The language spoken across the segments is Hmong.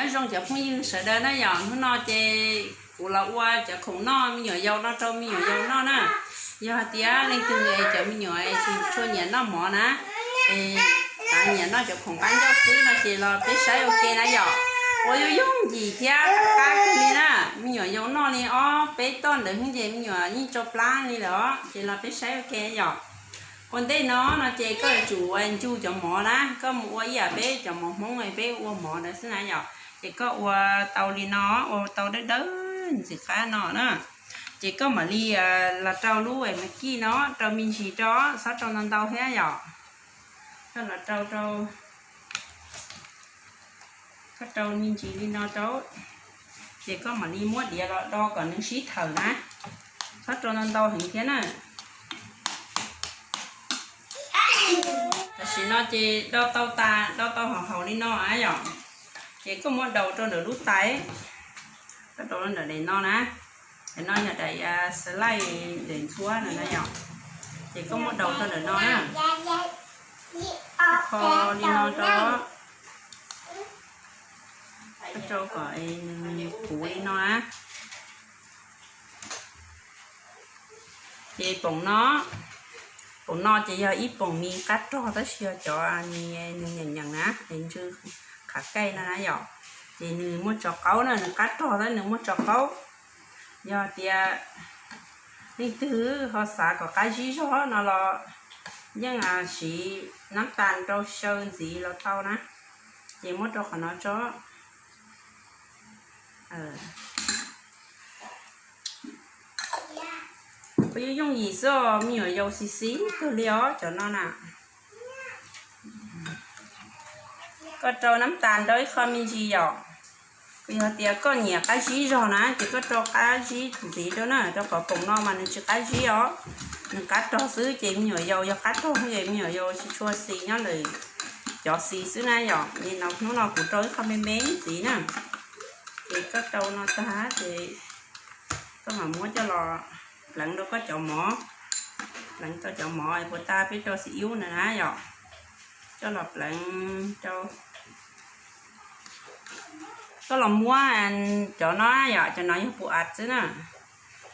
Nyob zoo cov phooj ywg sawv daws na yom, hnub no ces kuv los ua cov khoom noj me nyuam yaus no rau me nyuam yaus noj na. Yog hais tias leej twg cov me nyuam tsis tshua nyiam noj mov na, es xav nyiam noj cov khoom qab ncauj xwb no ces los peb saib ua ke na yom. Ua yooj yooj yim thiab qab qab kawg li na. Me nyuam yaus noj li ob peb toj ntawd xwb ces me nyuam yeej tsau plab li lawm os, ces los peb saib ua ke yom. Ua ntej no no ces koj yuav tsum ua ncu cov mov na, koj mus ua ib yam peb cov mov Hmoob peb ua mov ntawd xwb na yom. Ces koj ua tau li no, ua tau dawb dawb ntxim qab no na, ces koj mam li los rau lub Maggi no, rau me ntsis rau, txhob rau ntau ntau thiab yom. Koj los rau rau, koj rau me ntsis li no rau, ces koj mam li muab diav los do kom nws sib thawm na, txhob rau ntau ntau heev thiab na. Tam sim no ces do tau tas, do tau haum haum li no yom, ces koj muab daus rau ntawm lub tais, koj daus rau ntawm daim no na, daim no yog daim xav laij, daim ntxhuab no na yom, ces koj muab daus rau ntawm no na, kho li no rau, koj rau kom nws puv li no na. Ces poom no, poom no ces yog ib poom mis qab rog tab sis yog cov mis nws nyeem nyeem na, es ntsw qhav kaij no na yom. Ces nws muaj tso qaub na, nws qab rog tab nws muaj tso qaub. Yog tias leej twg ho xav kom qab zib zog no los yeej siv nab tas rau xyaw ntxiv los tau na. Ces muab rau qhov no tso. Ua yooj yooj yim xwb os, me nyuam yaus xis xis kawg li os cov no na. Koj rau nab tas rau ib qho me ntsis yom. Yog tias koj nyiam qab zib zog na ces koj rau qab zib ntxiv rau na, rau qhov poom no mas nws tsis qab zib os, nws qab rog xwb ces me nyuam yaus yog qab rog ces me nyuam yaus tsis tshua xis nyob lawm, cov xis xwb na yom. Li no hnub no kuv rau ib qho me me ntxiv na. Ces koj rau no tag ces koj mam muab coj los pleev rau koj cov mov, pleev rau cov mov puas tas peb rau xis iub na na yom, coj los pleev rau. Koj los muab cov no yom, cov no yog puas av xwb na,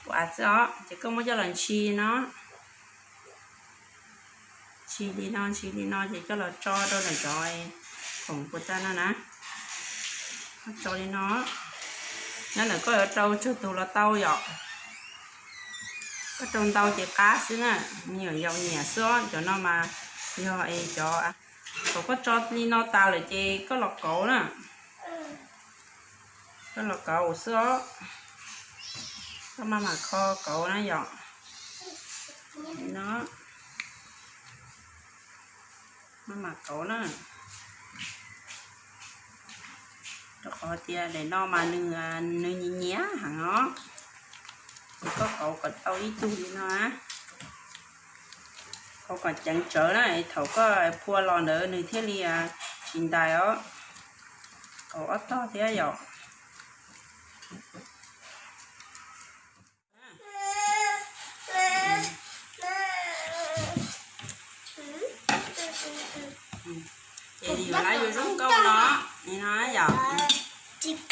puas av xwb os, ces koj muab coj los ntshis no, ntshis li no, ntshis li no ces coj los tso rau ntawm cov khoom puas tas no na. Tso li no, nyob ntawm koj yuav rau tsawg tus los tau yom. Koj rau ntau ces qab xwb na, me nyuam yaus nyiam xwb os. Cov no mas yog es cov, thaum koj tso li no tas lawm ces koj los kauv na, koj los kauv xwb os. Koj maj mam kho kauv na yom. Li no, maj mam kauv na, rau qhov tias daim no mas nws, nws nyias nyias heev os. Ces koj kauv kom tau ib tug li no, kauv kom ceev tsawv na, thaum koj phua los ntawd nws thiaj li tsis ntais os. Kauv ob tog thiab yom. Ces yuav lab yuav zoo nkauj no, li no yom.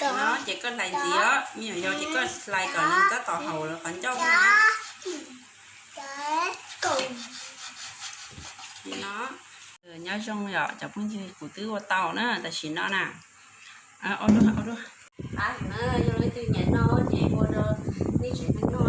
No ces koj hlais ntxiv os, me nyuam yaus ces koj hlais kom nws tab tom haum qhov ncauj na. Li no. Nyob zoo yom cov phooj ywg, kuv twb ua tau na tam sim no na. Ua dua, ua dua. Yog leej twg nyiam noj ces ua rau nej tsev neeg noj.